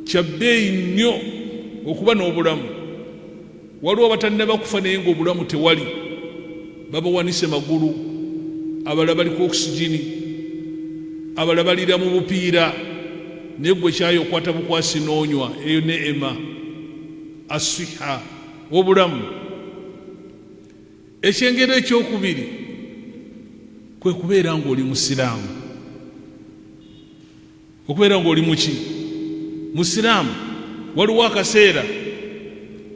Kya bbeeyi nnyo okuba n'obulamu. Waliwo abatannaba kufa naye ng'obulamu tewali, babawanise magulu, abalala bali ku okisigini, abalala baliira mu bupiira, naye gwe kyayi okwata bukwasi n'onywa. Eyo neema asiha, obulamu. Ekyengera ekyokubiri kwe kubeera ng'oli musiraamu. Okubeera ng'oli muki? Musiraamu. Waliwo akaseera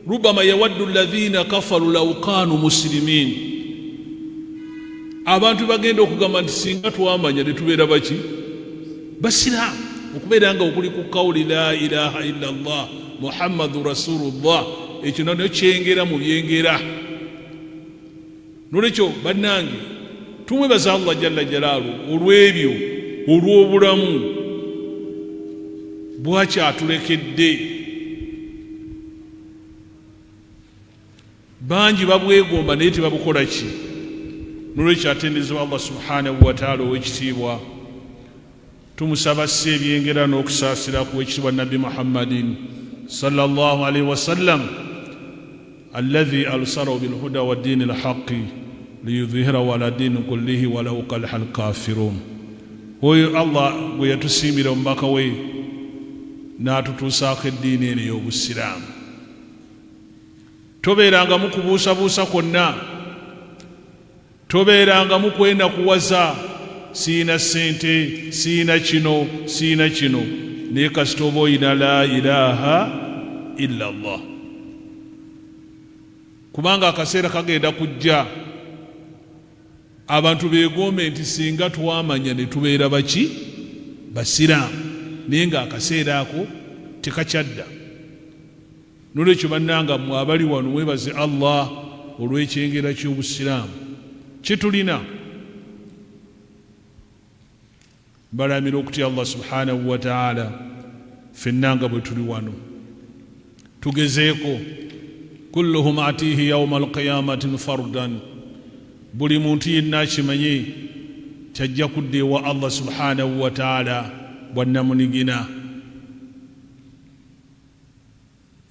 rubama yawaddu ladhina kafaru law kanu musilimin, abantu bagenda okugamba nti singa twamanya netubeera baki? Basiraamu. Okubeera nga okuli ku kawuli la ilaha illa llah muhammadu rasulullah, ekyo nakyo kyengera mu byengera. Nolwekyo bannange tumwebaza Allah jalla jalaalu olw'ebyo, olw'obulamu bwakyatulekedde. Bangi babwegomba naye tebabukola ki. Nolwekyo atenderezebwa Allah subhanahu wataala ow'ekitiibwa. Tumusaba asse ebyengera n'okusaasira ku w'ekitiibwa Nabbi Muhammadin sallallahu alaihi wasallam alladhi arsalahu bilhuda wa diini lhaqi liyudhihirahu ala diini kullihi walau kariha alkafirun, oyo Allah gwe yatusiimira omubaka we n'atutuusaako eddiini eno ey'Obusiraamu. Tobeerangamu kubuusabuusa kwonna. Tobeerangamu kwenakuwaza, siyina ssente, siyina kino, siyina kino, naye kasita oba oyina la ilaha illa Allah, kubanga akaseera kagenda kujja abantu beegombe nti singa twamanya ne tubeera baki? Basiraamu, naye nga akaseera ako tekakyadda. Nolwekyo bannanga mmwe abali wano mwebaze Allah olw'ekyengera ky'Obusiraamu kyetulina. Mbalaamira okutya Allah subhanahu wa ta'ala ffenna nga bwe tuli wano. Tugezeeko kulluhum atiihi yauma alqiyamati fardan, buli muntu yenna akimanye kyajja kudda ewa Allah subhanahu wa ta'ala bwannamunigina.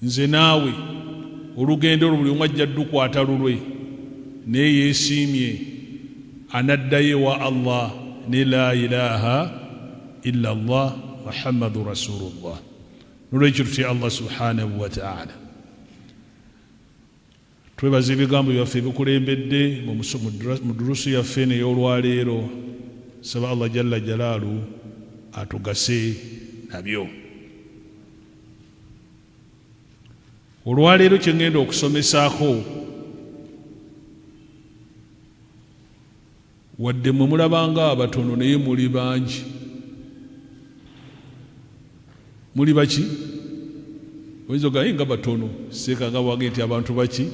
Nze naawe olugendo olwo buli omu ajja dukwata lulwe, naye yeesiimye anaddayo ewa Allah ne laa ilaaha illa Allah Muhammadu Rasulullah. Nolwekyo tutye Allah subhanahu wa ta'ala. Twebaza ebigambo byaffe ebikulembedde mu durusu yaffe eno ey'olwaleero. Nsaba Allah Jalla Jalaalu atugase nabyo. Olwaleero kye ŋŋenda okusomesaako, wadde mmwe mulabanga abatono naye muli bangi. Muli baki? Oyinza ogamba nga batono, seeka nga bwage nti abantu baki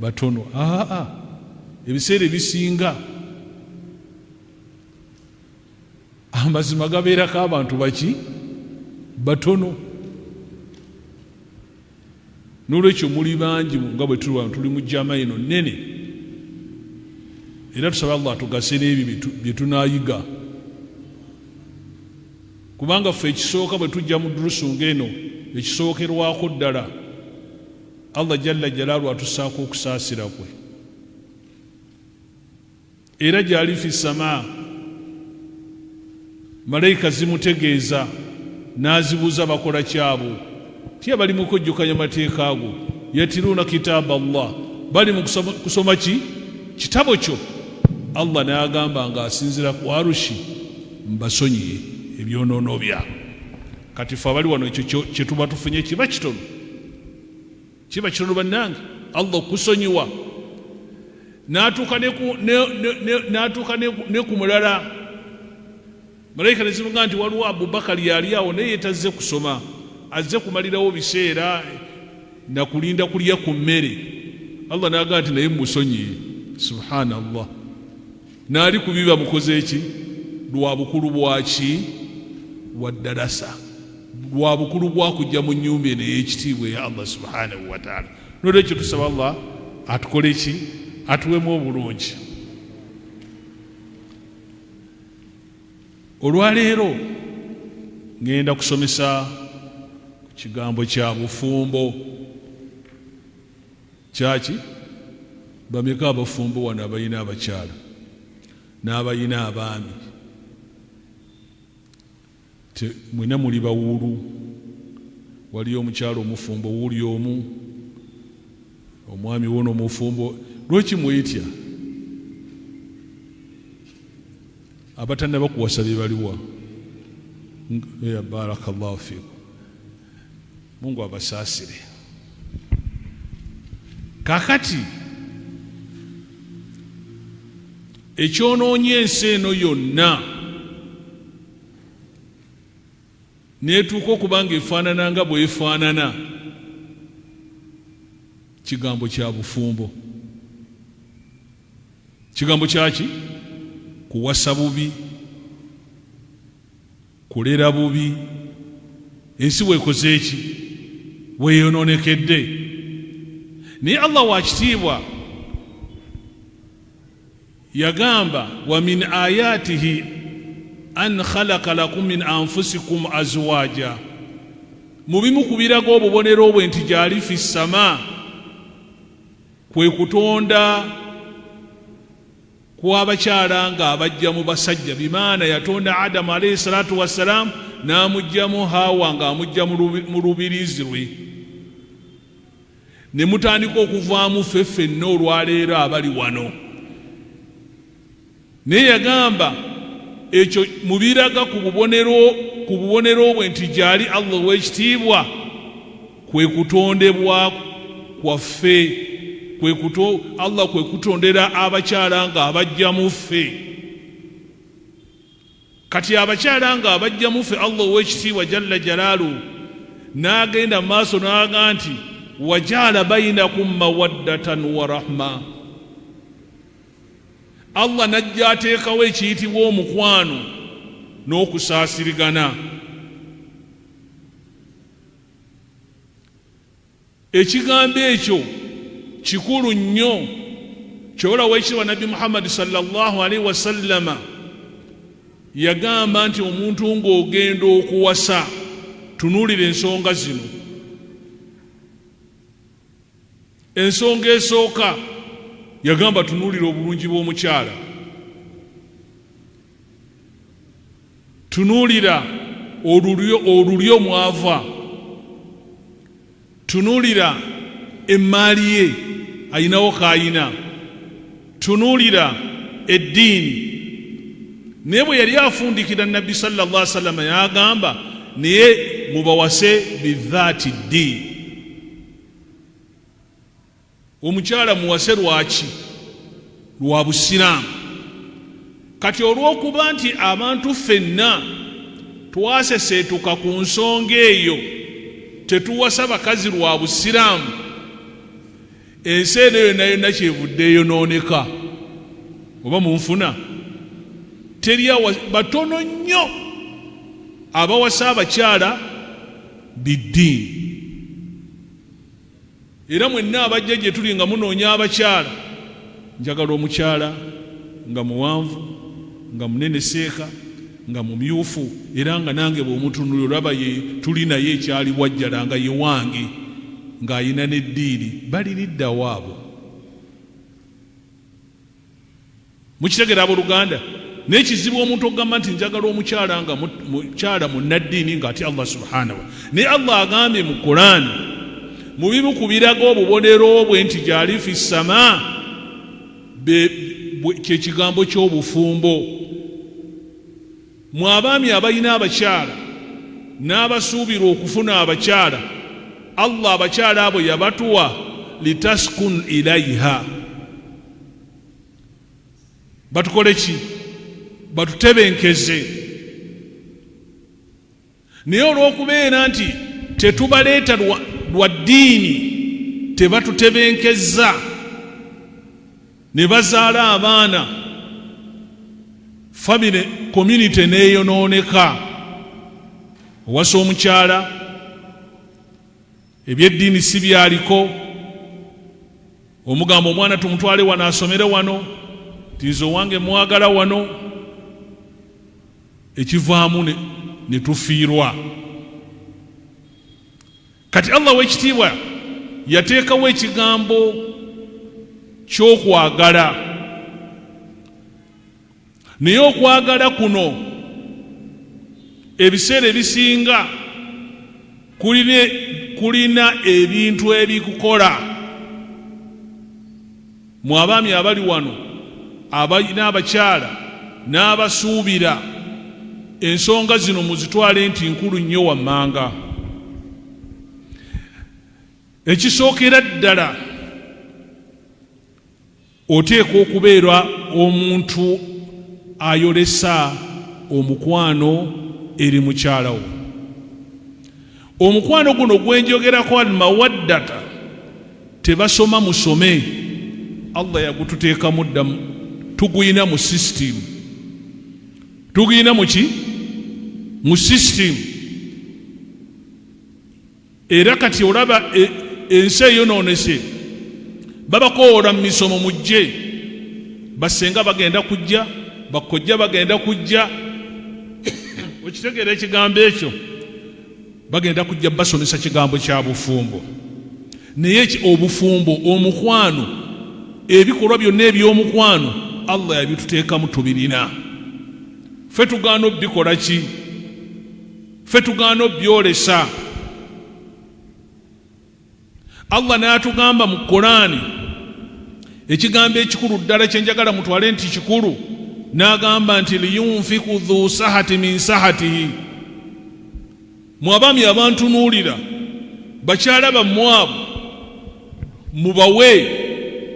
batono. Aa, ebiseera ebisinga amazima gabeerako abantu baki batono. N'olwekyo muli bangi nga bwe tuli wano, tuli mu jama eno nnene, era tusaba Allah atugase n'ebyo bye tunaayiga, kubanga ffe ekisooka bwe tujja mu durusu ng'eno, ekisookerwako ddala Allah jalla jalaalu atussaako okusaasira kwe. Era gyali fi samaa, malayika zimutegeeza n'azibuuza bakola ki abo? Tya bali mu kwejjukanya mateeka go, yatiruuna kitaaba Allah, bali mu kusoma ki? Kitabo kyo. Allah n'agamba ng'asinziira ku arushi, mbasonyiye ebyonoono byabwe. Kati ffe abali wano ekyo kye tuba tufunye kiba kitono. Kiba kitono bannange Allah okusonyiwa n'atuuka n'atuuka ne ku mulala. Malayika ne zimugaa nti waliwo Abubakari yali awo naye tazze kusoma, azze kumalirawo biseera na kulinda kulya ku mmere. Allah n'agaa nti naye musonyiye. Subhanallah, naali ku biba mukoze ki lwa bukulu bwaki wa darasa, lwa bukulu bwa kujja mu nnyumba eno ey'ekitiibwa eya Allah subhanahu wa ta'ala. Nolwekyo tusaba Allah atukole ki, atuwemu obulungi. Olwaleero ngenda kusomesa ku kigambo kya bufumbo. Kyaki? Bameka abafumbo wano abalina abakyala n'abalina abaami? Mwena muli bawuulu. Waliyo omukyala omufumbo wuuli omu, omwami wono omufumbo. Lwaki mwetya? Abatannaba kuwasa be baliwa? Barakallahu fikum, Mungu abasaasire. Kakati ekyonoonye ensi eno yonna neetuuka okuba nga efaanana nga bwefaanana, kigambo kya bufumbo. Kigambo kyaki? Kuwasa bubi, kulera bubi. Ensi bwekoze eki bweyonoonekedde. Naye Allah wa kitiibwa yagamba, wa min ayatihi an khalaqa lakum min anfusikum azwaja, mu bimu ku biraga obubonero bwe nti gyali fi ssama, kwe kutonda kw'abakyala nga abajja mu basajja. Bimaana yatonda Adamu alaihi salatu wassalam n'amugyamu Hawa ng'amugya mu lubirizi lwe, ne mutandika okuvaamu ffe ffenna olwaleero abali wano. Naye yagamba ekyo mubiraga ku bubonero bwe nti gyali Allah ow'ekitiibwa, kwe kutondebwa kwaffe, Allah kwe kutondera abakyala nga abajjamu ffe. Kati abakyala nga abajjamu ffe, Allah ow'ekitiibwa jalla jalaalu n'agenda mu maaso n'aga nti wajaala bainakum mawaddatan wa rahma. Allah n'ajja ateekawo ekiyitibwa omukwano n'okusaasirigana. Ekigambo ekyo kikulu nnyo. Kyobola w'ekitiibwa Nabbi Muhammadi sallallahu alaihi wasallama yagamba nti omuntu ng'ogenda okuwasa, tunuulira ensonga zino. Ensonga esooka yagamba, tunuulira obulungi bw'omukyala, tunuulira olulyo mwava, tunuulira emmaali ye ayinawo kaayina, tunuulira eddiini. Naye bwe yali afundikira Nabbi sallallahu alaihi wasallam yagamba, naye mubawase bidhaati ddiini. Omukyala muwase lwaki? Lwa busiraamu. Kati olw'okuba nti abantu ffenna twaseseetuka ku nsonga eyo, tetuwasa bakazi lwa busiraamu, ensi eno yonna yonna kyevudde eyonooneka. Oba munfuna? Teri batono nnyo abawasa abakyala biddiini. Era mwenna abajja gye tuli nga munoonya abakyala, njagala omukyala nga muwanvu, nga munene seeka, nga mumyufu, era nga nange bw'omutunulira olaba ye tuli naye ekyali wajjala nga ye wange, ng'ayina n'eddiini. Baliriddawo abo? Mukitegera abooluganda? Naye kizibu omuntu okugamba nti njagala omukyala nga mukyala munnaddiini ng'atya Allah subhanahu wa. Naye Allah agambye mu Kulaani mu bimu ku biraga obubonero bwe nti gyali fi ssama, kye kigambo ky'obufumbo. Mwe abaami abalina abakyala n'abasuubira okufuna abakyala, Allah abakyala abo yabatuwa litaskun ilaiha, batukole ki? Batutebenkeze. Naye olw'okubeera nti tetubaleeta lwa ddiini, tebatutebenkezza ne bazaala abaana, famire community neeyonooneka. Owasa omukyala ebyeddiini si byaliko, omugamba omwana tumutwale wano asomere wano, tinze owange mwagala wano, ekivaamu ne tufiirwa. Kati Allah w'ekitiibwa yateekawo ekigambo ky'okwagala, naye okwagala kuno ebiseera ebisinga kulina ebintu ebikukola. Mu abaami abali wano abalina abakyala n'abasuubira, ensonga zino muzitwale nti nkulu nnyo wammanga. Ekisookera ddala, oteekwa okubeera omuntu ayolesa omukwano eri mukyala wo. Omukwano guno gwenjogerako almawaddata, tebasoma musome, Allah yagututeekamu dda, tuguyina mu system, tuguyina muki mu system. Era kati olaba ensi eyonoonese, babakowoola mu misomo mujje, basenga bagenda kujja, bakojja bagenda kujja, okitegeera ekigambo ekyo, bagenda kujja basomesa kigambo kya bufumbo. Naye obufumbo, omukwano, ebikolwa byonna eby'omukwano Allah yabituteekamu, tubirina. Ffe tugaana obikola ki? Ffe tugaana obyolesa. Allah n'atugamba mu Kuraani ekigambo ekikulu ddala kye njagala mutwale nti kikulu, n'agamba nti liyunfiku dhu sahati min sahatihi. Mu abaami abantunuulira, bakyala bammwe abo mubawe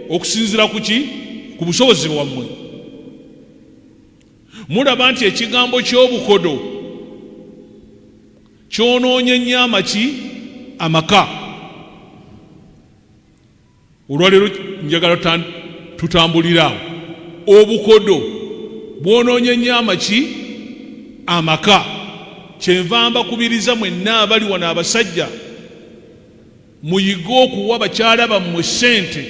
okusinziira ku ki? Ku busobozi bwammwe. Mulaba nti ekigambo ky'obukodo kyonoonye nnyo amaki amaka. Olwaleero njagala tutambulire awo. Obukodo bwonoonye nnyo amaki amaka. Kyenva mbakubiriza mwenna abali wano abasajja, muyige okuwa bakyala bammwe ssente.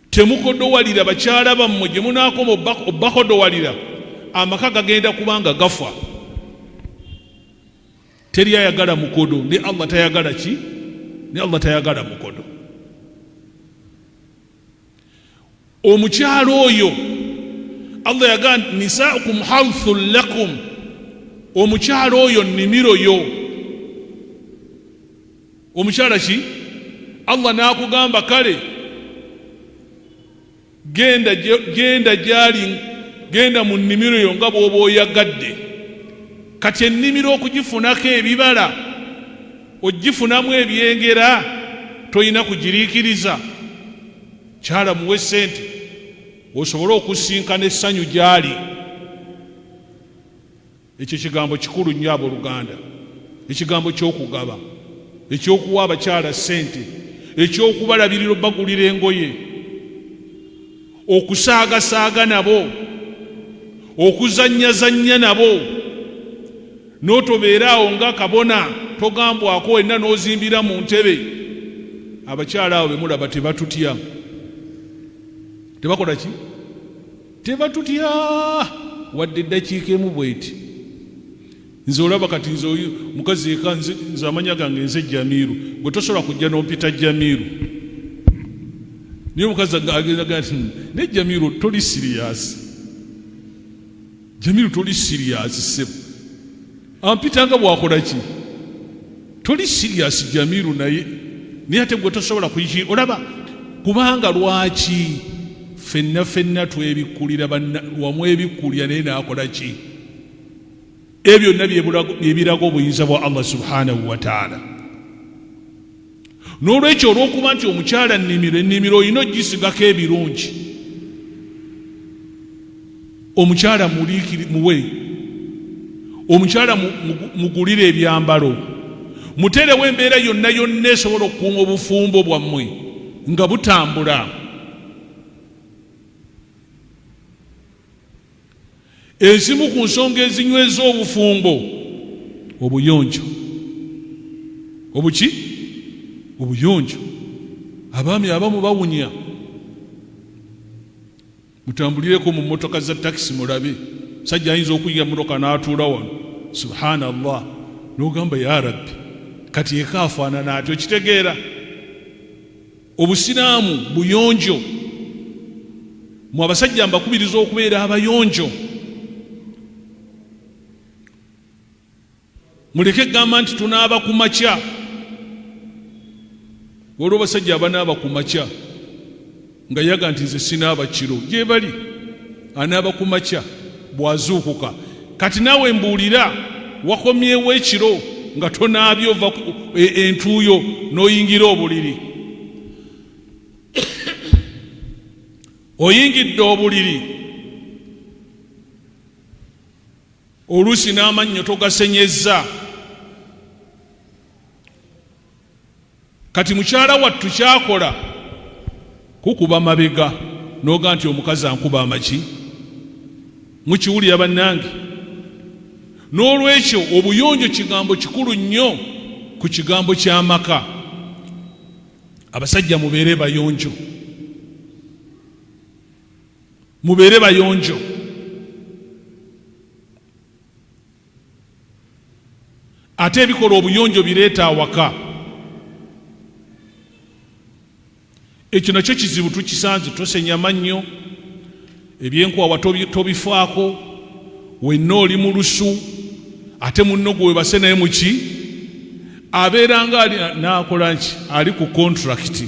Temukodowalira bakyala bammwe, gye munaakoma obbakodowalira amaka gagenda kubanga gafa. Teri ayagala mukodo, ne Allah tayagala ki? Ne Allah tayagala mukodo. Omukyala oyo Allah yagamba nisaukum harthun lakum, omukyala oyo nnimiro yo. Omukyala ki? Allah n'akugamba kale genda, genda gyali, genda mu nnimiro yo nga bw'oba oyagadde. Kati ennimiro okugifunako ebibala, ogifunamu ebyengera, tolina kugiriikiriza. Kyala muwe ssente osobole okusinkana essanyu gyali. Ekyo kigambo kikulu nnyo abooluganda, ekigambo ky'okugaba, eky'okuwa abakyala ssente, eky'okubalabirira, obagulira engoye, okusaagasaaga nabo, okuzannyazannya nabo, n'otobeera awo nga kabona togambwako wenna n'ozimbira mu ntebe. Abakyala abo be mulaba tebatutya, tebakola ki? Tebatutya wadde eddakiika emu bweti. Nze olaba kati nze oyo mukazi eka, nze amanya gange nze Jamiru, gwe tosobola kujja n'ompita Jamiru. Naye omukazi agenda nti naye Jamiru toli siriyasi, Jamiru toli siriyasi ssebo, ampita nga bw'akola ki? Toli siriyasi Jamiru, naye ate gwe tosobola kuyiki. Olaba kubanga lwaki fenna fenna twebikkulira, wamwebikkulira naye n'akola ki? Ebyo byonna byebiraga obuyinza bwa Allah subhanahu wa ta'ala. N'olwekyo olw'okuba nti omukyala nnimiro, ennimiro olina ogisigako ebirungi, omukyala muliikiri muwe, omukyala mugulire ebyambalo, muterewo embeera yonna yonna esobola okukuuma obufumbo bwammwe nga butambula. Ezimu ku nsonga ezinyweza obufumbo, obuyonjo. Obuki? Obuyonjo. Abaami abamu bawunya. Mutambulireko mu mmotoka za takisi mulabe, musajja ayinza okuyingira mu mmotoka n'atuula wano, subhanallah, N'ogamba, ya Rabbi, kati eka afaanana atyo. Okitegeera, obusiraamu buyonjo. Mu abasajja mbakubiriza okubeera abayonjo. Muleke gamba nti tunaaba ku makya. Waliwo basajja abanaaba ku makya nga yaga nti nze sinaaba kiro, gyebali anaaba ku makya bw'azuukuka. Kati naawe mbuulira, wakomyewo ekiro nga tonaabye, ova entuuyo n'oyingira obuliri, oyingidde obuliri, oluusi n'amannyo togasenyezza. Kati mukyala wattu kyakola kukuba mabega n'oga nti omukazi ankuba amaki. Mukiwulira bannange? N'olwekyo obuyonjo kigambo kikulu nnyo ku kigambo ky'amaka. Abasajja mubeere bayonjo, mubeere bayonjo. Ate ebikola obuyonjo bireeta awaka. Ekyo nakyo kizibu tukisanze. Tosenya mannyo, ebyenkwawa tobifaako, wenna oli mu lusu, ate munno gwe webase naye muki abeera nga ali naakola nki, ali ku kontrakiti,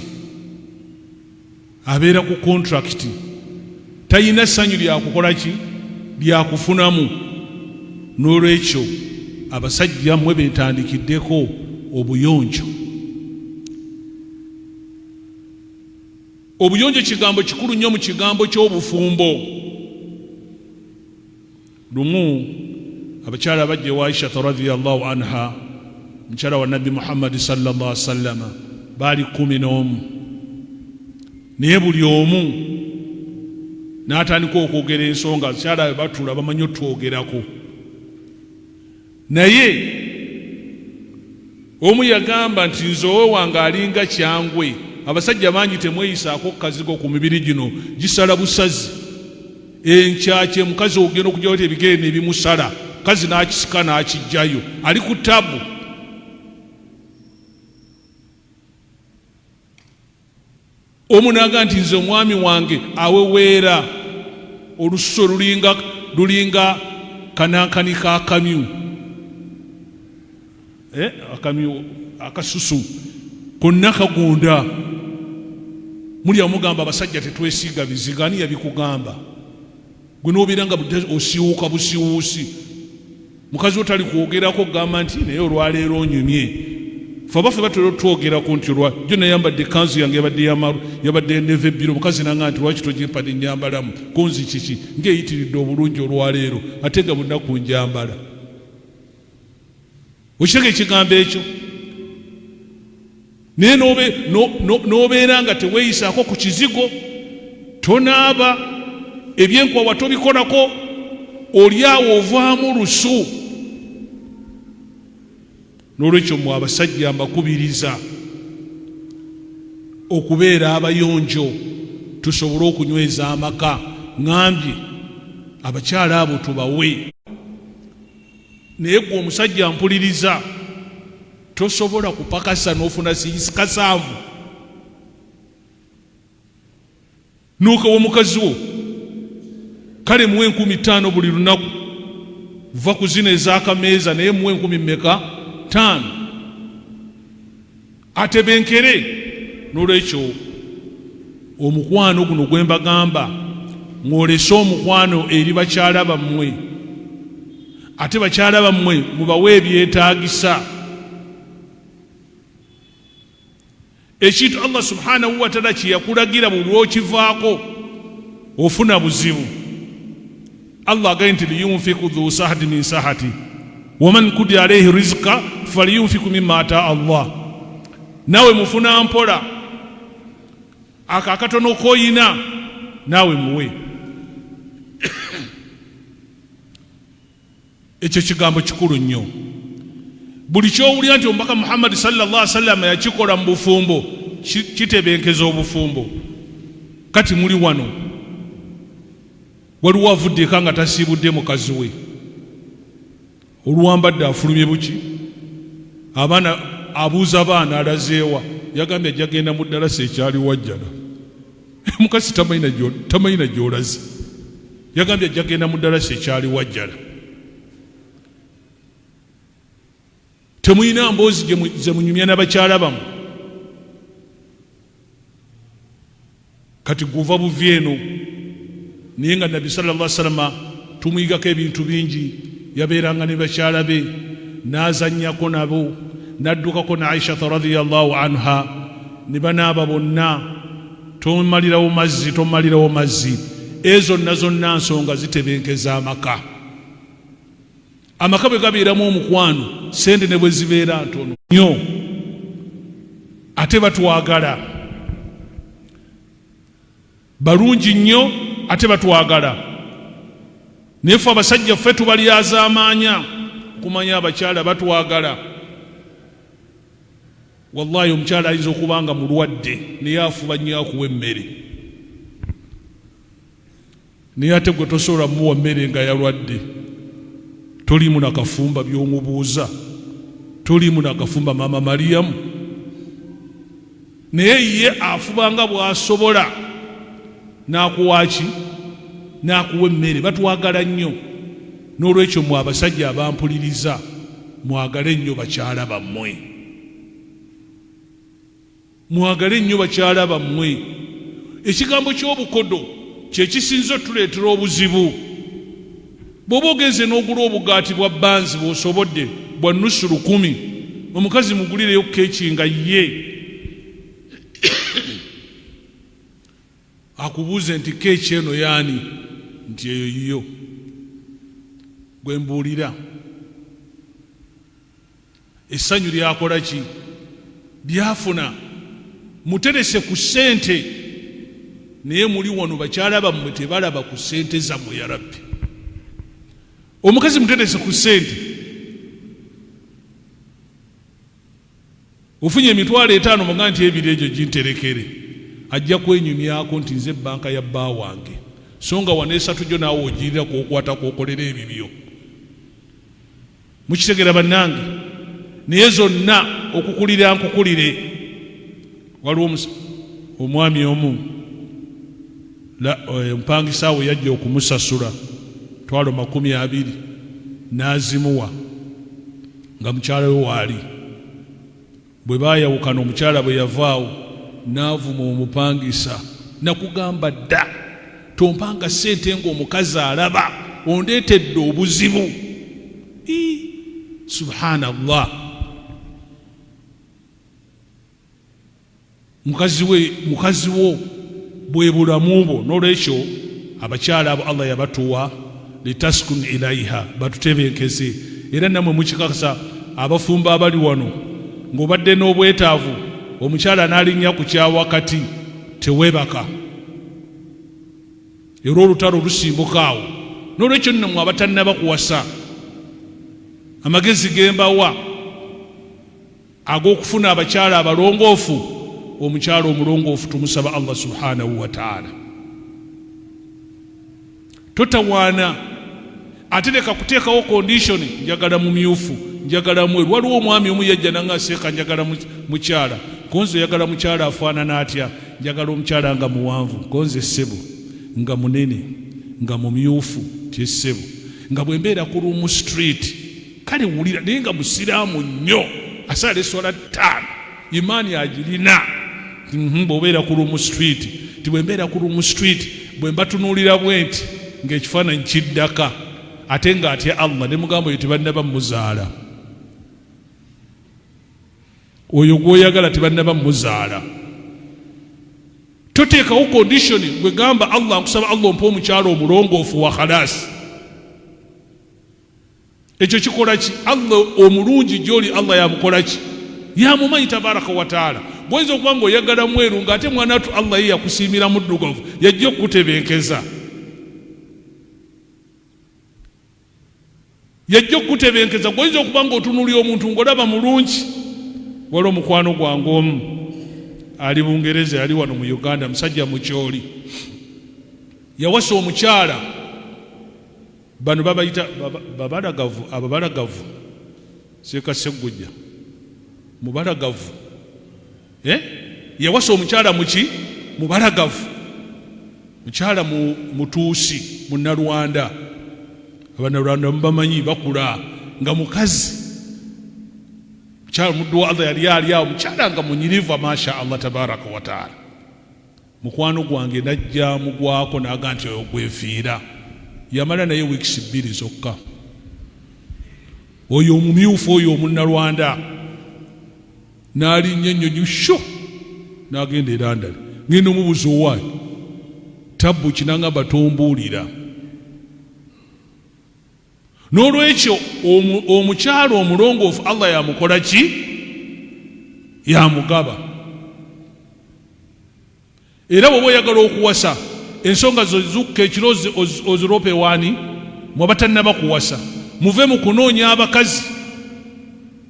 abeera ku kontrakiti, talina ssanyu lyakukola ki, lyakufunamu. N'olwekyo abasajja mmwe bentandikiddeko obuyonjo. Obuyonjo kigambo kikulu nnyo mu kigambo ky'obufumbo. Lumu abakyala bajja ewa Aishata radhiyallahu anha, mukyala wa Nabbi Muhammadi sallallahu alaihi wasallama, baali 11, naye buli omu n'atandika okwogera ensonga. Abakyala be batuula bamanyi otwogerako, naye omu yagamba nti nze owe wange alinga kyangwe. Abasajja bangi temweyisaako kazigo ku mibiri gino, gisala busazi. Enkyakye mukazi ogenda okugyawo ti ebigere nebimusala, mukazi n'akisika n'akijjayo, ali ku tabu. Omu naga nti nze omwami wange aweweera olususu lulinga lulinga kanankani k'akamyu, akamyu akasusu konna kagunda. Muli amugamba abasajja tetwesiiga bizigo, ani yabikugamba? Gwe n'obeera nga osiiwuuka busiwuusi, mukazi wo tali kwogerako kugamba nti naye olwaleero onyumye. Fe abaffe batera otwogerako nti olwa jo nayambadde ekkanzu yange yabadde yamaru, yabadde neva ebbiro, omukazi nanga nti lwaki togimpa nenyambalamu kunzi kiki ng'eyitiridde obulungi olwaleero, ate nga bunaku njambala. Okitega ekigambo ekyo, naye n'obeera nga teweeyisaako ku kizigo, tonaaba, ebyenkwawa tobikolako, oli awo ovaamu lusu. N'olwekyo mwe abasajja mbakubiriza okubeera abayonjo tusobole okunyweza amaka. Ŋambye abakyala abo tubawe, naye gwe omusajja mpuliriza, tosobola kupakasa n'ofuna kasanvu nuukawa omukazi wo. Kale muwe 5000 buli lunaku, va ku zino ez'akameeza, naye muwe 1000 mmeka? 5, atebenkere. N'olwekyo omukwano guno gwe mbagamba, mwolese omukwano eri bakyala bammwe, ate bakyala bammwe mubawe ebyetaagisa. Ekintu Allah subhanahu wa taala kye yakulagira buli lw'okivaako ofuna buzibu. Allah agambye nti liyunfiku dhu sahati min sahati waman kudi alaihi rizika faliyunfiku mimma ata Allah. Naawe mufuna mpola ako akatono koyina, naawe muwe. Ekyo kigambo kikulu nnyo. Buli kyowulira nti omubaka Muhammadi sallallahu alaihi wasallam yakikola mu bufumbo kitebenkeza obufumbo. Kati muli wano waliwo avudde eka nga tasiibudde mukazi we, oluwambadde afulumye buki Abaana abuuza abaana alazeewa, yagambye ajja genda mu ddalasa ekyali wajjala. Omukazi tamanyi na gy'olaze, yagambye ajja genda mu ddalasa ekyali wajjala. Temulina mboozi ze munyumya na bakyala bammwe. Kati guva buvi eno, naye nga Nabbi sallallahu alaihi wasallam tumuyigako ebintu bingi. Yabeeranga ne bakyala be n'azannyako nabo, n'addukako ne Aisha radhiyallahu anha ne banaaba bonna. Tomalirawo mazzi, tomalirawo mazzi. Ezo zonna zonna nsonga zitebenkeza amaka. Amaka bwe gabeeramu omukwano, sente ne bwe zibeera ntono nnyo, ate batwagala. Balungi nnyo ate batwagala. Naye ffe abasajja ffe tubalyazaamaanya kumanya abakyala batwagala. Wallahi omukyala ayinza okuba nga mulwadde naye afuba nnyo akuwa emmere. Naye ate gwe tosobola muwa mmere nga yalwadde, toliimu na kafumba by'omubuuza, toliimu na kafumba maama Mariyamu. Naye ye afuba nga bw'asobola n'akuwa ki? N'akuwa emmere. Batwagala nnyo. N'olwekyo mwe abasajja abampuliriza, mwagale nnyo bakyala bammwe. Mwagale nnyo bakyala bammwe. Ekigambo ky'obukodo kye kisinze otuleetera obuzibu. Bw'oba ogenze n'ogula obugaati bwa bbanzi bw'osobodde bwa nnusu lukumi, omukazi mugulireyo keeki nga ye akubuuze nti keeki eno y'ani? Nti eyo yiyo. Gwe mbuulira. Essanyu lyakola ki? Lyafuna. Muterese ku ssente naye muli wano bakyala bammwe tebalaba ku ssente zammwe ya Rabbi. Omukazi muterese ku ssente, ofunye 50,000 muga nti ebiri egyo ginterekere, ajja kwenyumyako nti nze bbanka ya bba wange, so nga wano esatu gyo naawe ogirira kwokwata kwokolera ebibyo. Mukitegera bannange? Naye zonna okukulira nkukulire. Waliwo omwami omu omupangisa we yajja okumusasula twalo 20 n'azimuwa nga mukyala we waali. Bwe baayawukana omukyala bwe yavaawo n'avuma omupangisa, nakugamba dda tompanga ssente ng'omukazi alaba, ondeetedde obuzibu. Ii, subhanallah. Mukazi we, mukazi wo bwe bulamu bwo. N'olwekyo abakyala abo Allah yabatuwa litaskun ilaiha, batutebenkeze. Era namwe mukikakasa abafumbo abali wano ng'obadde n'obwetaavu omukyala n'alinnya ku kyawakati tewebaka, era olutalo lusimbuka awo. N'olwekyo nno mwe abatannaba kuwasa, amagezi gembawa ag'okufuna abakyala abalongoofu, omukyala omulongoofu tumusaba Allah subhanahu wa ta'ala. Totawaana ate leka kuteekawo condition, njagala mumyufu, njagala mweru. Waliwo omwami omu yajja nanga seeka njagala mukyala, konze oyagala mukyala afaanana atya? Njagala omukyala nga muwanvu, konze ssebo, nga munene, nga mumyufu, tye ssebo, nga bwe mbeera ku Room Street kale wulira, naye nga musiraamu nnyo, asaala esswala 5, imaani agirina. Bw'obeera ku Room Street, ti bwe mbeera ku Room Street bwe mbatunuulira bwe nti ng'ekifaananyi kiddaka, ate ng'atya Allah, ne mugamba oyo tebannaba muzaala, oyo gw'oyagala tebannaba muzaala. Toteekawo condition, gwe gamba Allah nkusaba Allah ompe omukyala omulongoofu wa khalasi. Ekyo kikola ki? Allah omulungi gy'oli Allah yamukola ki? Yamumanyi tabaraka wa taala. Bw'oyinza okuba ng'oyagala mweru ng'ate mwanattu Allah ye yakusiimira muddugavu, yajja okukutebenkeza. Yajja okukutebenkeza. Bw'oyinza okuba ng'otunuulira omuntu ng'olaba mulungi. Waliwo omukwano gwange omu ali Bungereza, yali wano mu Uganda, musajja mukyoli, yawasa omukyala. Bano babayita babalagavu, ababalagavu. Seeka Ssegujja. Mubalagavu, eh? Yawasa omukyala muki? Mubalagavu, mukyala mutuusi Munnalwanda. Abannalwanda mubamanyi, bakula nga mukazi mukyala muddu wa Allah yali ali awo, mukyala nga munyirivu, masha Allah tabaraka wa taala. Mukwano gwange najja mugwako naga nti oyo gwefiira. Yamala naye weeks 2 zokka. Oyo omumyufu oyo Omunnalwanda n'alinnya ennyonyi sho n'agenda e London. Ngenda omubuuza owaayi tabbu kinangamba tombuulira. N'olwekyo omukyala omulongoofu Allah yamukola ki? Yamugaba. Era bw'oba oyagala okuwasa ensonga zo zukka ekiro ozirope waani mwe abatannaba kuwasa, muve mu kunoonya abakazi,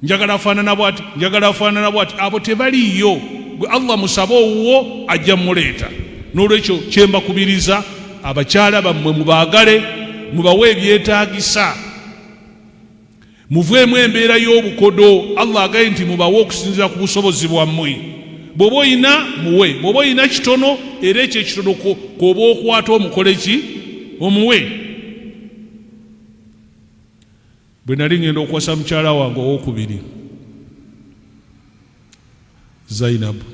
njagala afaanana bwati, njagala afaanana bwati, abo tebaliiyo. Gwe Allah musabe owuwo ajja muleeta. N'olwekyo kyembakubiriza, abakyala bammwe mubaagale, mubawe ebyetaagisa, muveemu embeera y'obukodo. Allah agaye nti mubawe okusinziira ku busobozi bwammwe. Bw'oba olina muwe, bw'oba olina kitono, era ekyo ekitono k'oba okwata omukole ki? Omuwe. Bwe nali ngenda okuwasa mukyala wange owokubiri Zainabu,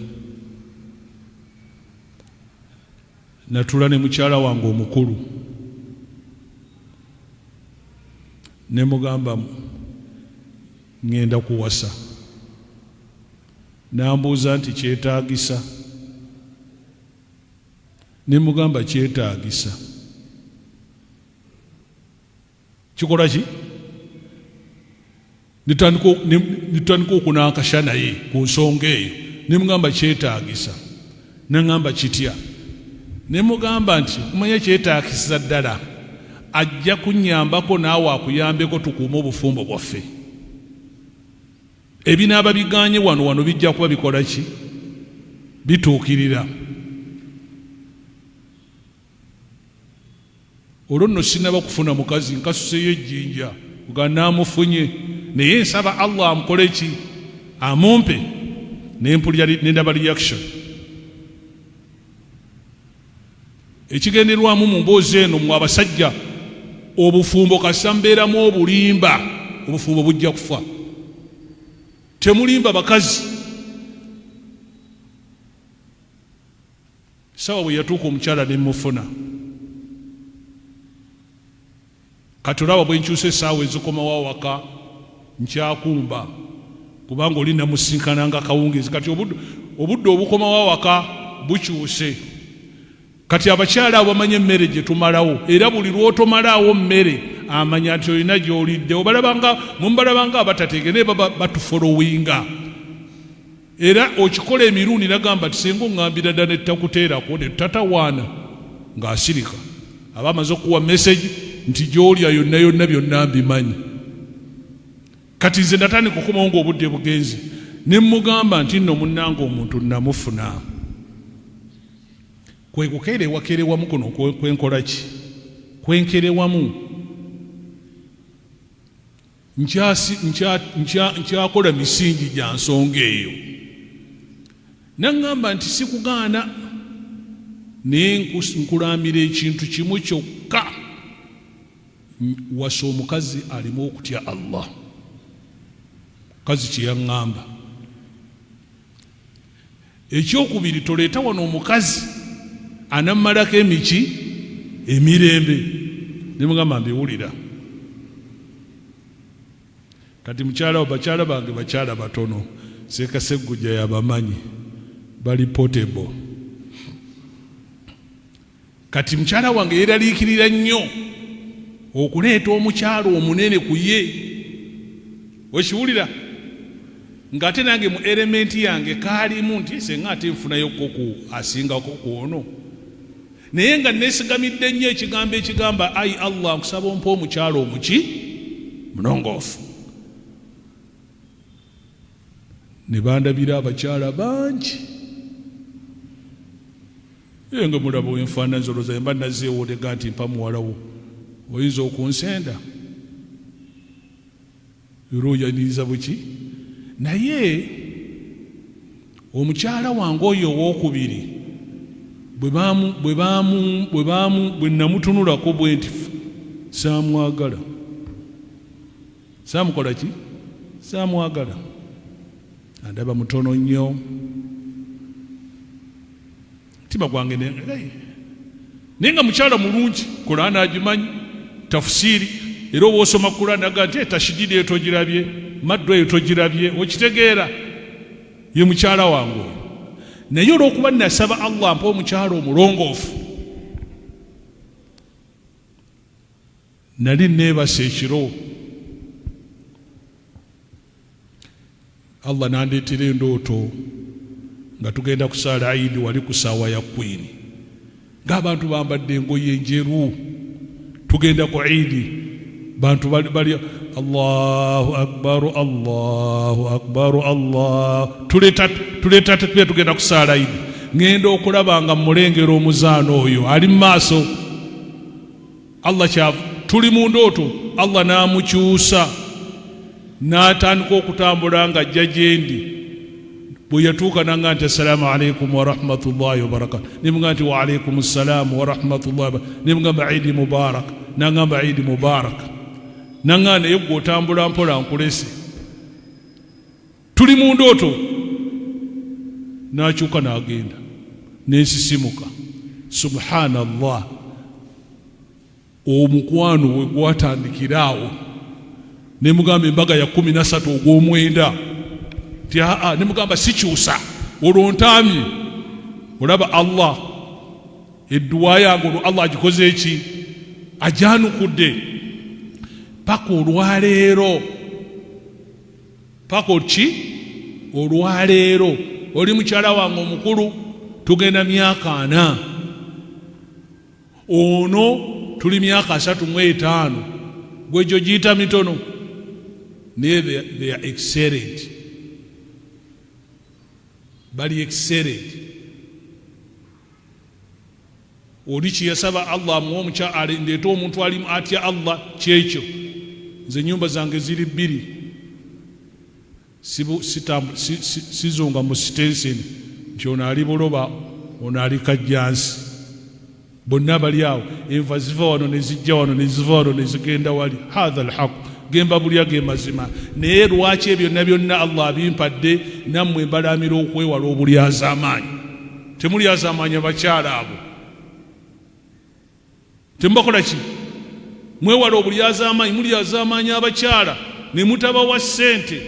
natula ne mukyala wange omukulu ne mugamba ngenda kuwasa. Nambuuza nti kyetaagisa? Ne mugamba kyetaagisa. Kikola ki? Nitandika okunankasha naye ku nsonga eyo, ne mugamba kyetaagisa. Naŋŋamba kitya? Ne mugamba nti kumanya kyetaagisa ddala, ajja kunnyambako naawe akuyambeko tukuume obufumbo bwaffe. Ebinaaba biganye wano wano bijja kuba bikola ki? Bituukirira. Olwo nno sinnaba kufuna mukazi, nkasuseyo ejjinja nga naamufunye, naye nsaba Allah amukole ki? Amumpe. Ne mpulira ne ndaba reaction. Ekigenderwamu mu mboozi eno, mmwe abasajja, obufumbo kasita mubeeramu obulimba, obufumbo bujja kufa. Temulimba bakazi. Sawa bwe yatuuka omukyala ne mmufuna. Kati olaba bwe nkyusa essaawa ezikomawo awaka nkyakumba, kubanga oli namusinkananga kawungeezi. Kati obudde obukomawo awaka bukyuse. Kati abakyala abo bamanyi emmere gye tumalawo, era buli lw'otomalaawo mmere amanya nti olina gy'olidde. Obalabanga, mumbalabanga abatateege, naye baba batufolowinga. Era okikola emirundi nagamba nti singa oŋŋambira dda ne takuteerako ne tutatawaana, ng'asirika aba amaze okukuwa message nti gy'olya yonna yonna byonna mbimanyi. Kati nze natandika okukomawo ng'obudde bugenze ne mmugamba nti nno munnange omuntu nnamufuna. Kwe kukeerewakeerewamu kuno kwenkola ki? Kwenkerewamu. Nkyakola misingi gya nsonga eyo. Naŋŋamba nti sikugaana, naye nkulaamira ekintu kimu kyokka, wasa omukazi alimu okutya Allah. Mukazi kye yaŋŋamba. Ekyokubiri, toleeta wano omukazi anammalako emiki emirembe. Ne mugamba mbiwulira. Kati mukyala bakyala bange bakyala batono, Seeka Sseggujja yabamanyi, bali portable. Kati mukyala wange yeeraliikirira nnyo okuleeta omukyala omunene ku ye, okiwulira, ng'ate nange mu elementi yange kaalimu nti senga ate nfunayo ko ku asingako ku ono, naye nga neesigamidde nnyo ekigambo ekigamba ayi Allah nkusaba ompe omukyala omuki mulongoofu. Ne bandabira abakyala bangi. Naye nga mulaba wenfaana nze olowooza mba nazzeewo otega nti mpa muwala wo oyinza okunsenda era oyaniriza buki naye. Omukyala wange oyo owokubiri bwe namutunulako bwe nti saamwagala, saamukola ki, saamwagala, andaba mutono nnyo, mutima gwange naye nga mukyala mulungi, Kulaani agimanyi, tafusiiri, era oba osoma Kulaani aga nti tashididi eyo togirabye, maddu eyo togirabye, okitegeera ye mukyala wange oyo. Naye olw'okuba nasaba Allah mpa omukyala omulongoofu, nali neebasa ekiro, Allah n'andeetera endooto nga tugenda kusaala Idi wali ku saawa ya Kwini, ng'abantu bambadde engoye enjeru, tugenda ku Idi, bantu bali Allahu akbar, Allahu akbar, Allah, tuleeta tuleeta tugenda kusaala Idi. Ngenda okulaba nga mulengera omuzaana oyo ali mu maaso, Allah kyava tuli mu ndooto, Allah n'amukyusa n'atandika okutambula nga ajja gyendi. Bwe yatuuka nanga nti assalaamu alaikum warahmatullahi wabarakatu, nemugamba nti waalaikum ssalaamu warahmatullahi, nemugamba idi mubarak, nangamba idi mubarak, nanga naye gwe otambula mpola nkulese, tuli mu ndooto. N'akyuka n'agenda, nensisimuka. Subhanallah, omukwano we gwatandikira awo. Ne mugamba embaga ya 13 ogw'omwenda nti aa, ne mugamba sikyusa, olwo ntaamye olaba Allah edduwa yange, olwo Allah agikoze eki, ajanukudde paka olwaleero, paka ki olwaleero. Oli mukyala wange omukulu, tugenda myaka 40, ono tuli myaka 35, gwegyo giyita mitono, naye they are excellent, bali excellent. Oli kyeyasaba Allah amuwe omukyala, ndeete omuntu ali atya Allah, kyekyo. Nze ennyumba zange ziri bbiri, sizunga mu sitenseni nti ono ali Buloba, ono ali Kajjansi, bonna bali awo. Enva ziva wano ne zijja wano, ne ziva wano ne zigenda wali. Hatha alhaqu, gemba bulya ge mazima. Naye lwaki ebyonna byonna Allah abimpadde? Nammwe mbalamira okwewala obulyazaamaanyi. Temulyazaamaanyi abakyala abo, temubakola ki, mwewala obulyazaamaanyi. Mulyazaamaanyi abakyala ne mutabawa ssente,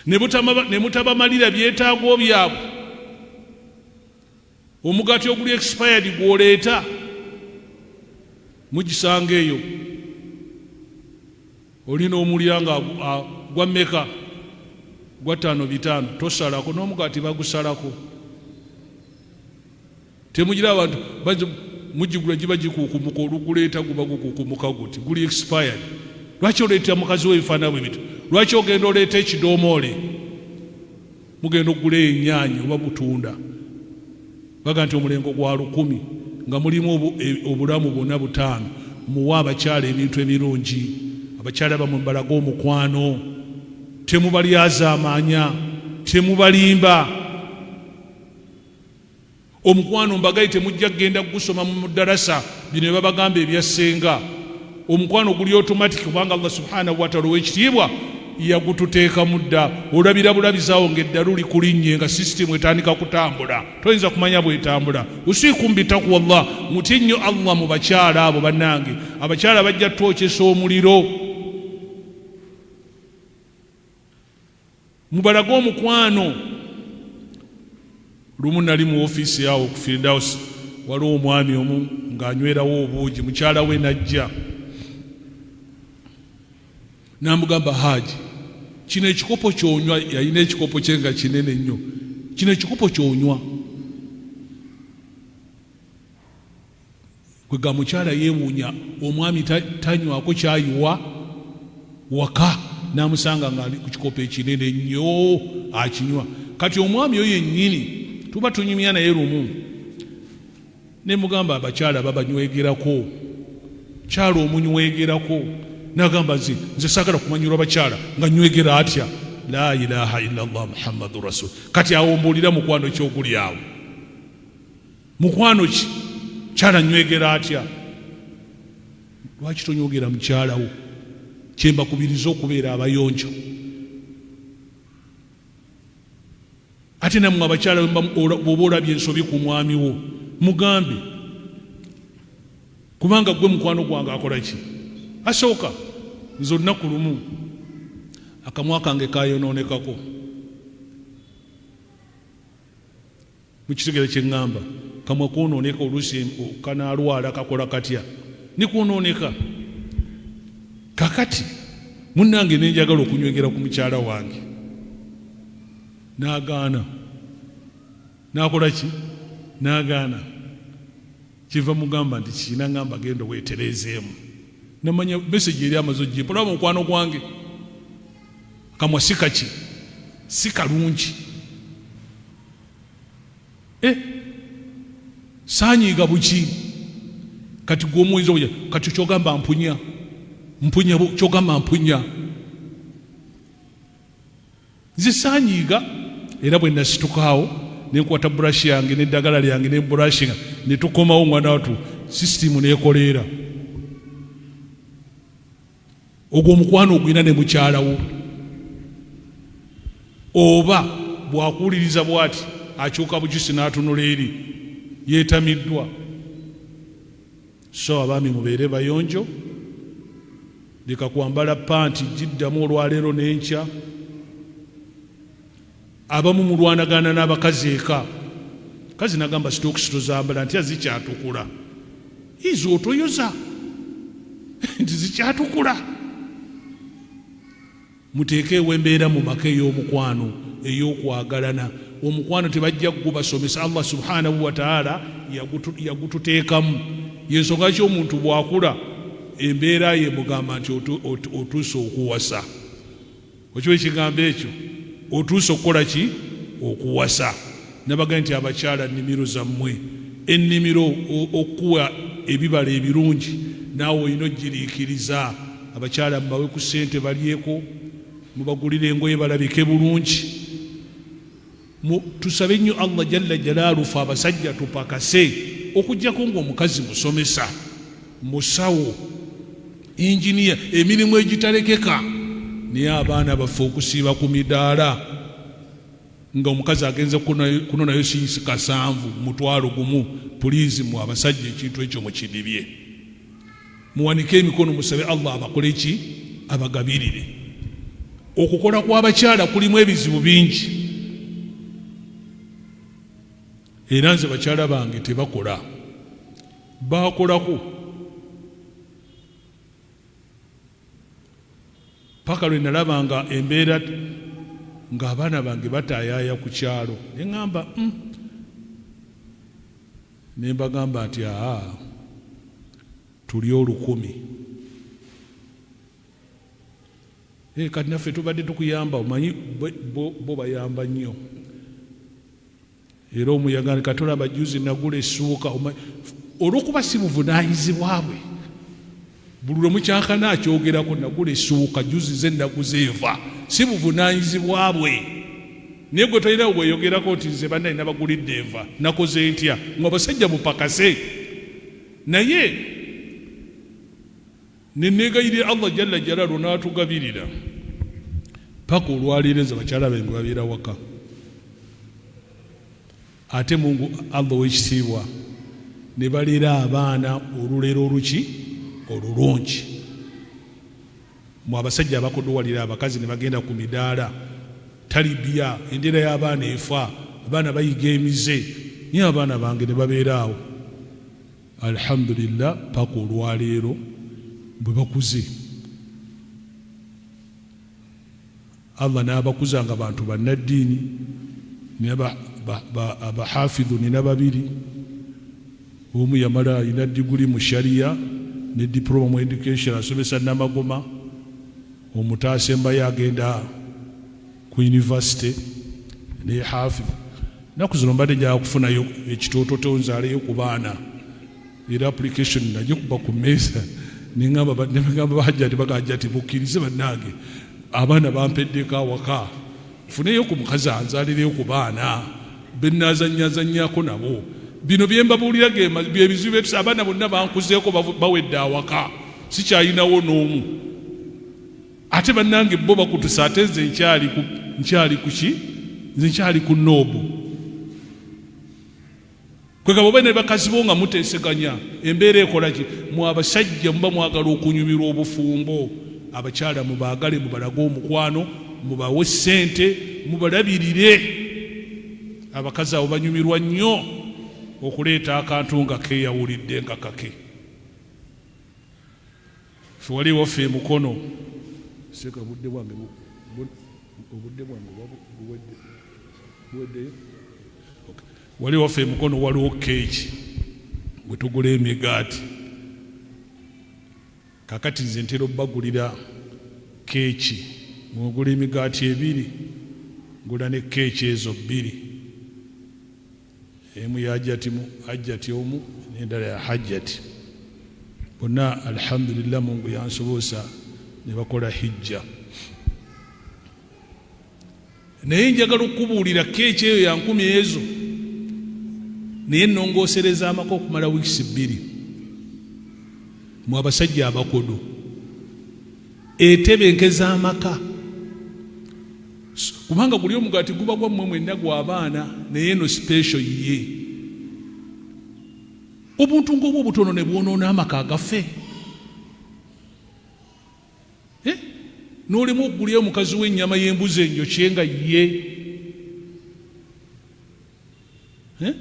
ne mutabamalira byetaago byabwe. Omugaati oguli expired gw'oleeta, mugisanga eyo, olina omulya nga gwa mmeka? Gwa ttaano bitaano, tosalako n'omugaati bagusalako. Temugira abantu mugigula giba gikuukumuka, oluguleeta guba gukuukumuka guti, guli expired. Lwaki oleetera mukazi we ebifaanana bwe bityo? Lwaki ogenda oleeta ekidoomoole? Mugenda okugula ennyaanya oba butunda, baga nti omulengo gwa 1000 nga mulimu obulamu bwonna 5. Muwe abakyala ebintu ebirungi, abakyala bamwe mbalaga omukwano, temubalyazaamaanya, temubalimba. Omukwano mbagayi temujja kugenda kugusoma mu ddalasa, bino babagamba ebya ssenga. Omukwano guli automatic, kubanga Allah subhanahu wa taala ow'ekitiibwa yagututeekamu dda. Olabira bulabizaawo ng'eddalu likulinnye, nga sisitimu etandika kutambula, toyinza kumanya bwetambula. Usiikum bitakuwa llah, mutye nnyo Allah mu bakyala abo. Bannange, abakyala bajja twokyesa omuliro. Mubalage omukwano. Lumu nali mu ofiisi yawo ku Firdaus, waliwo omwami omu ng'anywerawo obuugi, mukyala we najja n'amugamba, Haaji, kino ekikopo kyonywa, yalina ekikopo kye nga kinene nnyo, kino ekikopo kyonywa kwega. Mukyala yeewuunya, omwami tanywako kyayiwa waka, n'amusanga nga ku kikopo ekinene nnyo akinywa. Kati omwami oyo yennyini tuba tunyumya naye lumu, ne mugamba abakyala babanywegerako, kyala omunywegerako, nagamba nze saagala kumanyirwa bakyala nga nywegera atya. La ilaha illallah Muhammadu rasul. Kati awo mbuulira mukwano kyoguli awo, mukwano ki kyala nywegera atya? Lwaki tonywogera mukyalawo? Kyembakubiriza okubeera abayonjo. Ate nammwe abakyala, bw'oba olabye ensobi ku mwami wo, mugambe, kubanga gwe mukwano gwange. Akola ki? Asooka. Nze olunaku lumu akamwa kange kayonoonekako. Mukitegere kyeŋŋamba, kamwa kwonooneka oluusi, kanaalwala, kakola katya nikwonooneka. Kakati munnange, nenjagala okunywegera ku mukyala wange, n'agaana. N'akola ki? N'agaana. Kiva mugamba nti kiina ŋŋamba, genda weetereezeemu. Namanya message eri amaze ogimpa. Olaba mukwano gwange, akamwa si kaki, si kalungi. Eh, saanyiiga buki. Kati gwe omuyinza okuja kati kyogamba mpunya, mpunya, kyogamba mpunya. Nze saanyiiga, era bwe nasitukaawo nenkwata brush yange n'eddagala lyange ne brushinga ne tukomawo. Mwana watu, sisitimu nekoleera. Ogwo omukwano ogwina ne mukyalawo, oba bwakuwuliriza bwati akyuka bukyusi n'atunula eri yeetamiddwa. So abaami, mubeere bayonjo. Leka kwambala panti giddamu olwaleero n'enkya. Abamu mulwanagana n'abakazi eka. Kazi nagamba sitookisi tozambala, nti azikyatukula izo otoyoza, nti zikyatukula. Muteekeewo embeera mu maka ey'omukwano, ey'okwagalana. Omukwano tebajja kugubasomesa, Allah subhanahu wataala yagututeekamu. Yensonga ki omuntu bw'akula embeera ye mugamba nti otuuse okuwasa. Okiba ekigambo ekyo, otuuse okukola ki? Okuwasa. Nabaga nti abakyala, nnimiro zammwe. Ennimiro okuwa ebibala ebirungi, naawe olina ogiriikiriza. Abakyala mubawe ku ssente balyeko, mubagulire engoye balabike bulungi. Tusabe nnyo Allah jalla jalaalu. Fe abasajja tupakase, okugjako ng'omukazi musomesa, musawo, inginiya, emirimu egitalekeka. Naye abaana baffe okusiiba ku midaala nga omukazi agenze kunonayo siisi 700, 10,000, please, mu abasajja ekintu ekyo mukidibye. Muwanike emikono musabe Allah abakole ki? Abagabirire. Okukola kw'abakyala kulimu ebizibu bingi, era nze bakyala bange tebakola, bakolako paka lwe nalaba nga embeera ng'abaana bange bataayaaya ku kyalo, ne ŋŋamba, Ne mbagamba nti, aa, tuli 1000. Eh, kati naffe tubadde tukuyamba, omanyi bo bayamba nnyo. Era omuyaga katolaba, juzi nagula essuuka olw'okuba si buvunaanyizibwa bwe. Buli lwe mukyankana akyogerako, nagula essuuka juzi, ze naguza enva, si buvunaanyizibwa bwe. Naye gwe tolinawo bweyogerako nti nze bannaye nabagulidde enva, nakoze ntya? Mwe abasajja mupakase. Naye nenegayirira Allah jalla jalalu n'atugabirira paka olwaleero. Nze bakyala bange babeera waka, ate Mungu Allah ow'ekitiibwa ne balera abaana olulero oluki olulungi. Mu abasajja abakodowalira abakazi ne bagenda ku midaala, talibiya, endeera y'abaana efa, abaana bayiga emize. Naye abaana bange ne babeera awo, alhamdulillah, paka olwaleero bwe bakuze. Allah n'abakuza nga bantu bannaddiini. Nina abahafidhu, nina babiri. Omu yamala alina diguli mu sharia ne diploma mu education, asomesa Namagoma. Omuto asembayo agenda ku university ne hafidh. Naku zino mbadde njagala kufunayo ekitoototo nzaaleyo ku baana, era application nagikuba ku mmeeza, neŋamba bahajjati, bagajjati mukkirize bannange. Abaana bampeddeko awaka, nfuneyo ku mukazi anzaalireyo ku baana benaazannyazannyako nabo. Bino bye mbabuulira bye bizibu byetusa. Abaana bonna bankuzeeko, bawedde awaka, sikyalinawo n'omu. Ate bannange bo bakutusa, ate nze nkyali ku nkyali ku ki? Nze nkyali ku noobu. Kwegamba oba ne bakazi bo nga muteeseganya, embeera ekola ki? Mwe abasajja muba mwagala okunyumirwa obufumbo, abakyala mubaagale, mubalage omukwano, mubawe ssente, mubalabirire. Abakazi abo banyumirwa nnyo okuleeta akantu nga keeyawulidde nga kake. Ffe wali ewaffe e Mukono, seeka obudde bwange obudde bwange buwedde buweddeyo. Wali ewaffe e Mukono waliwo keeki gwe tugula emigaati. Kakati nze ntera obbagulira keeki, ng'ogula emigaati ebiri, ngula ne keeki ezo bbiri. Emu ya Hajjati mu Hajjati omu n'endala ya Hajjati. Bonna alhamdulillah Mungu yansobosa ne bakola hijja. Naye njagala okukubuulira keeki eyo ya nkumi ezo naye nnongoosereza amaka okumala wiikisi bbiri. Mwe abasajja abakodo etebenkeza amaka kubanga guli omugaati guba gwammwe mwenna gwa baana naye eno special ye obuntu ng'obwo obutono ne bwonoona amaka agaffe eh? N'olema okugulya omukazi w'ennyama y'embuzi enjokye nga ye eh?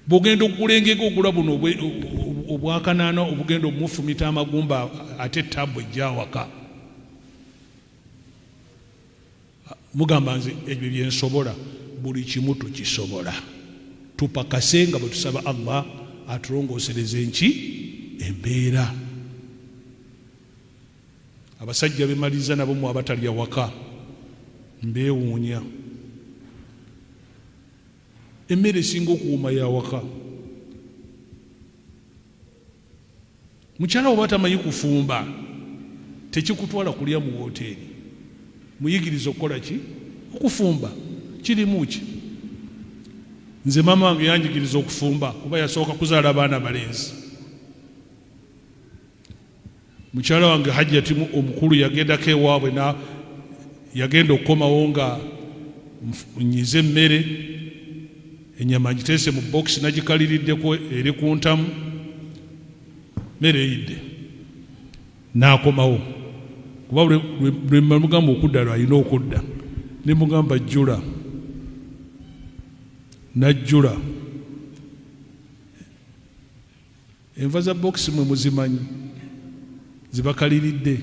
Bw'ogenda okugula engege ogula buno obwakanaana obugenda omufumita amagumba ate taabu ejja awaka. Mugamba nze ebyo byensobola, buli kimu tukisobola. Tupakase nga bwe tusaba Allah atulongoosereze nki embeera. Abasajja bemaliza nabo mu abatalya waka mbeewuunya. Emmere esinga okuwooma ya waka. Mukyala wo bw'aba tamanyi kufumba, tekikutwala kulya mu wooteeri. Muyigirize okukola ki? Okufumba. Kirimu ki? Nze maama wange yanjigiriza okufumba kuba yasooka kuzaala baana balenzi. Mukyala wange Hajjati omukulu yagendako ewaabwe na yagenda okukomawo nga nyize emmere, ennyama ngiteese mu bokisi nagikaliriddeko eri ku ntamu, mmere eyidde n'akomawo kuba lwe mugamba okudda lwalina okudda ne mugamba jjula n'ajjula. Enva za box mwe muzimanyi zibakaliridde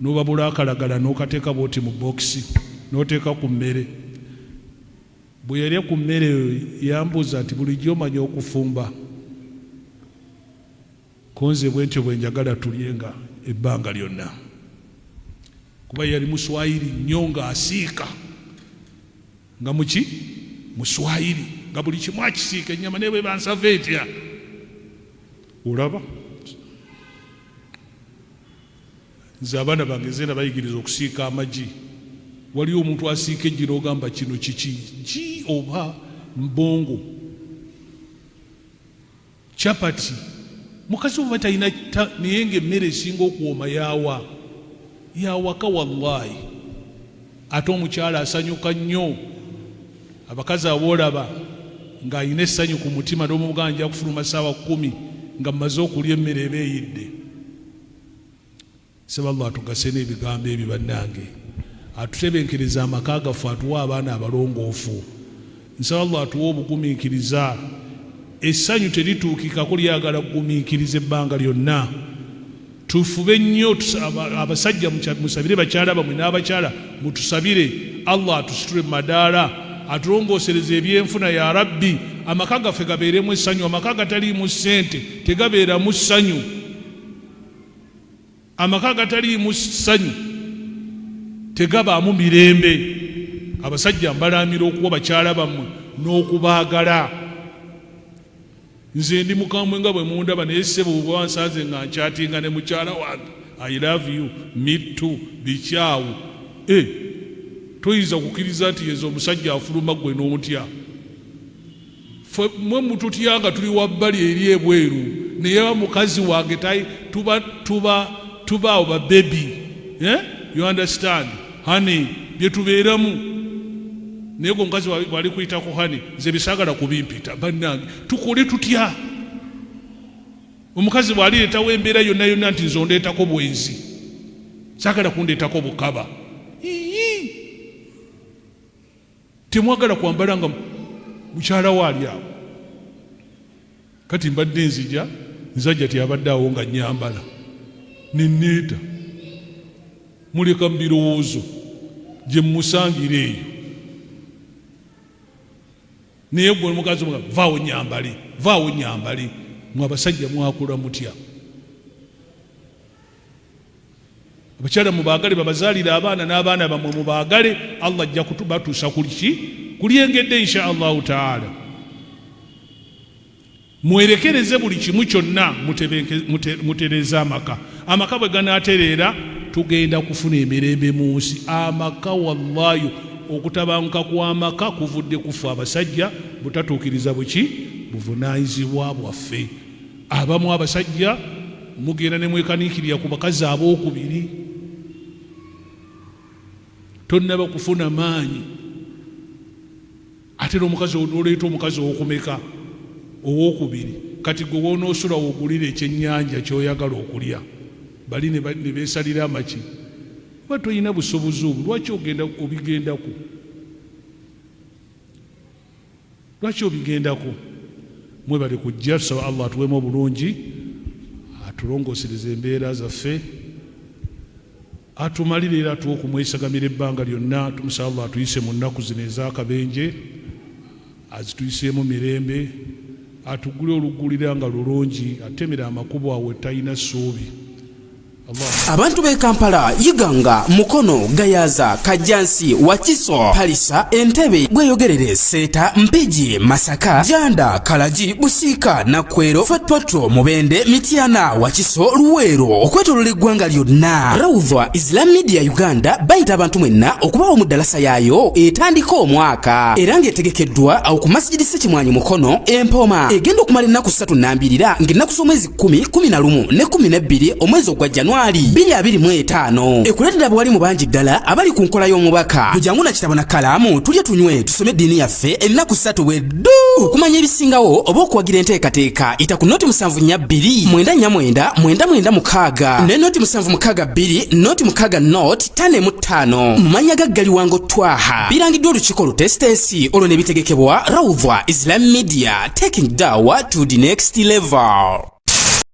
nobabula akalagala nokateeka bwoti mu box noteeka ku mmere. Bweyalya ku mmere eyo yambuuza nti bulijjo omanyi okufumba? Ko nze bwentyo bwenjagala tulye nga ebbanga lyonna. Kuba yali muswayiri nnyo nga asiika. Nga muki? Muswayiri nga buli kimu akisiika, ennyama naye bweba nsava etya olaba. Nze abaana bange nze nabayigiriza okusiika amagi. Waliyo omuntu asiika eggi n'ogamba kino kiki? Ggi oba mbongo? Chapati mukazi oba talina naye nga emmere esinga okuwooma yaawa yawaka wallahi. Ate omukyala asanyuka nnyo abakazi aboolaba ng'alina essanyu ku mutima n'omugamba nja kufuluma ssaawa kkumi nga mmaze okulya emmere eba eyidde. Nsaba Allah atugase n'ebigambo ebyo bannange, atutebenkereze amaka gaffe, atuwe abaana abalongoofu. Nsaba Allah atuwe obugumiikiriza. Essanyu terituukikako, lyagala kugumiikiriza ebbanga lyonna. Tufube nnyo abasajja musabire bakyala bamwe n'abakyala mutusabire Allah atusitule mu madaala, atulongoosereze ebyenfuna ya Rabbi, amaka gaffe gabeeremu essanyu. Amaka agataliimu ssente tegabeeramu ssanyu. Amaka agataliimu ssanyu tegabaamu mirembe. Abasajja mbalaamira okuwa bakyala bammwe n'okubaagala. Nze ndi mukambwe nga bwe mundaba naye ssebo bw'oba wansanze nga nkyatinga ne mukyala wange. I love you, me too, bikyawo. Eh, toyinza kukkiriza nti yenze omusajja afuluma gwe n'otya. Mwe mututya nga tuli wabbali eri ebweru, naye mukazi wange tuba tuba tuba awo ba baby, eh? You understand, honey, bye tubeeramu. Naye gwe omukazi bwali kuyitako honey, nze bisaagala kubimpita. Bannange, tukole tutya? Omukazi bw'alireetawo embeera yonna yonna nti nze ondeetako bwenzi, saagala kundeetako bukaba. Ii, temwagala kwambala nga mukyala we ali awo. Kati mbadde nzija, nzajja tyabadde awo nga nyambala neneeta muleka mu birowoozo gye mmusangira eyo. Naye gwe omukazi vaawo nyambale, vaawo nyambale. Mwe abasajja mwakula mutya? Abakyala mubaagale, babazaalire abaana, n'abaana bammwe mubaagale. Allah ajja kubatuusa kuliki kulyengedde insha Allahu taala. Mwerekereze buli kimu kyonna, mutereeze amaka. Amaka bwe ganaatereera, tugenda kufuna emirembe mu nsi. Amaka, wallahi, okutabanguka kw'amaka kuvudde kufa abasajja butatuukiriza buki buvunaanyizibwa bwaffe. Abamu abasajja mugenda ne mwekaniikirira ku bakazi abookubiri. Tonnaba kufuna maanyi, ate n'omukazi n'oleeta omukazi owokumeka owokubiri. Kati gwe woonoosula wogulira ekyennyanja ky'oyagala okulya, bali ne beesalira amaki. Oba tolina busobozi obwo, lwaki ogenda obigendako? Lwaki obigendako? Mwebale kujja. Tusaba Allah atuweemu obulungi, atulongoosereze embeera zaffe, atumalire era atuwe okumwesagamira ebbanga lyonna. Tumusaba Allah atuyise mu nnaku zino ez'akabenje, azituyiseemu mirembe, atugule oluggulira nga lulungi, atemere amakubo awo talina ssuubi. Abantu b'e Kampala, Iganga, Mukono, Gayaza, Kajjansi, Wakiso, Palisa, Entebbe, Bweyogerere, Seeta, Mpigi, Masaka, Janda, Kalagi, Busiika, Nakwero, Fort Portal, Mubende, Mityana, Wakiso, Luweero, okwetoolola eggwanga lyonna. Raudha Islam Media Uganda bayita abantu mwenna okubawo mu ddalasa yaayo etandika omwaka era ng'etegekeddwa awo ku Masjidi Sekimwanyi Mukono Empooma, egenda okumala ennaku 3 nambirira, ng'ennaku z'omwezi 10, 11 ne 12 omwezi ogwa Januari 2025. Ekuleetera abawali mu bangi ddala abali ku nkola y'omubaka. Bujangu na kitabo na kalaamu, tulye, tunywe, tusome eddiini yaffe ennaku 3 bweddu. Okumanya ebisingawo oba okuwagira enteekateeka, ita ku 074 949 996 ne 076 0 60 55 mu mannya ga Ggaliwango Twaha. Birangiddwa olukiiko olutesiteesi olwo ne bitegekebwa Raudha Islam Media, taking dawa to the next level.